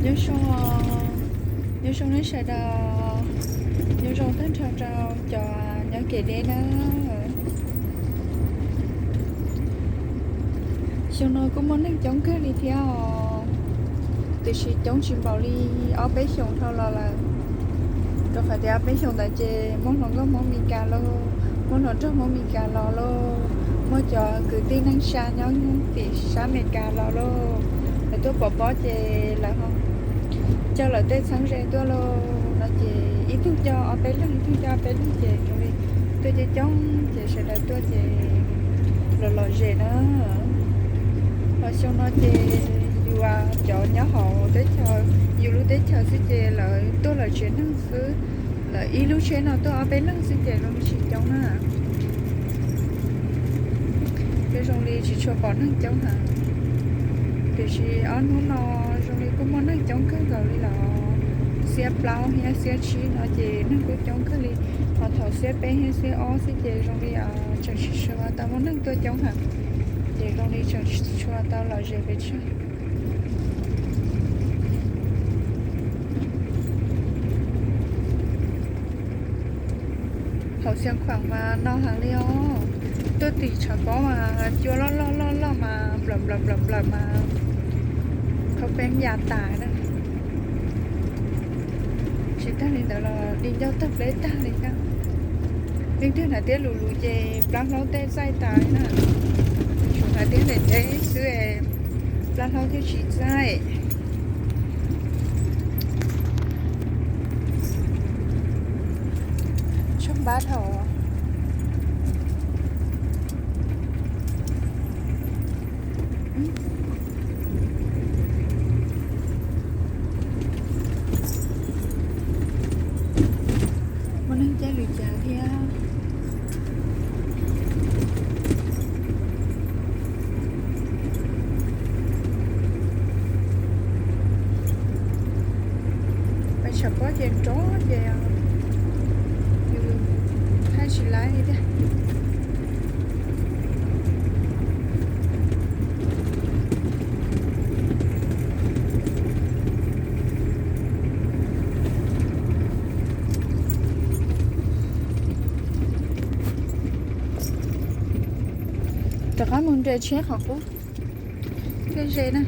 Nyob zoo, nyob zoo nej sawv daws, nyob zoo tag nrho rau cov nyob kev deb na. Xyoo no kuj muaj neeg coob kawg li thiab os, tiam sis coob tsis npaum li ob peb xyoos dhau los lawm. Rau qhov tias ob peb xyoos ntawd ces muaj hluas nkauj Hmoob Meskas lauj, muaj hluas nraug Hmoob Meskas los lauj, muaj cov kwv tij neej tsa nyob tim sab Amelikas los lauj, lawv tuaj pov pob ces lawv ho coj lawv tej txheeb ze tuaj lauj no ces ib tug coj ob peb leeg, ib tug coj ob peb leeg ces zoo li tuaj coob coob ces sawv daws tuaj ces los lom zem na. Ho xyoo no ces yus cov nyob hauv teb chaws, yus lub teb chaws xwb ces lawv tuaj lawv tsev neeg xwb, lawv ib lub tsheb no tuaj ob peb leeg xwb ces zoo li tsis coob na. Ces zoo li tsis tshua pom neeg coob heev, tiam sis ob hnub no zoo li kuj muaj neeg coob kawg nkaus li lawm. Xiab plaub thiab xiab tsib no ces neeg kuj coob kawg li, ho thaum xiab peb thiab xiab ob xwb ces zoo li tseem tsis tshua tau muaj neeg tuaj coob heev, ces zoo li tseem tsis tshua tau lom zem pes tsawg. Hauv Xiav Khuam mas no heev li os, tuaj tim tshav pob mas cua loj loj loj loj mas nplawm nplawm nplawm nplawm mas qhov peeb ya tas na. Tsis tag li ntawd los di ncauj tawg pleb tag li thiab. Leej twg hnav tiab lus lus ces plab hlaub tej txaij tas li na. Tsuas hnav tiab ntev ntev xwb, plab hlaub thiaj tsis txaij. Tshaj npab dhau. Muaj neeg caij lwm cav thiab. Pais tshav pob ces nrov ces yus thaij tsis laib li thiab. Rov qab mus nres tsheb qhov qub thiaj ze na.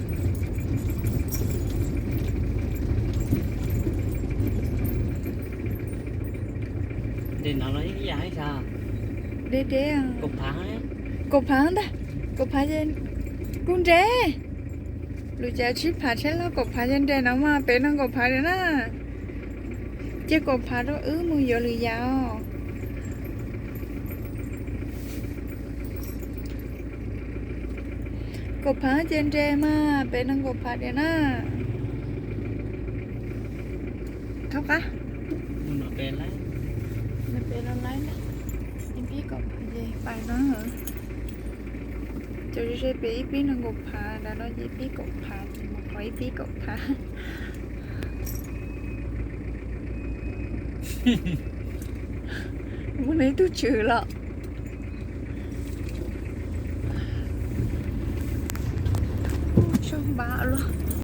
Deb deb, kaum phav ntag, kaum phav ces kuj nres. Lus cas tsib phav tsheb loj kaum phav ces nres no mas pem nees nkaum phav tiag na. Cia kaum phav rau wb mus yuav lwm yam os. Kaum phav ces nres mas pem nees nkaum phav tiag na. Thaub qab, pem no laib ntag, ib pib kaum phav ces pais no. Cov ze pem ib pib nees nkaum phav, ntawm no ces ib pib kaum phav ces mus qhov ib pib kaum phav. Muaj ib tug tswv los. Tsaug npav luaj.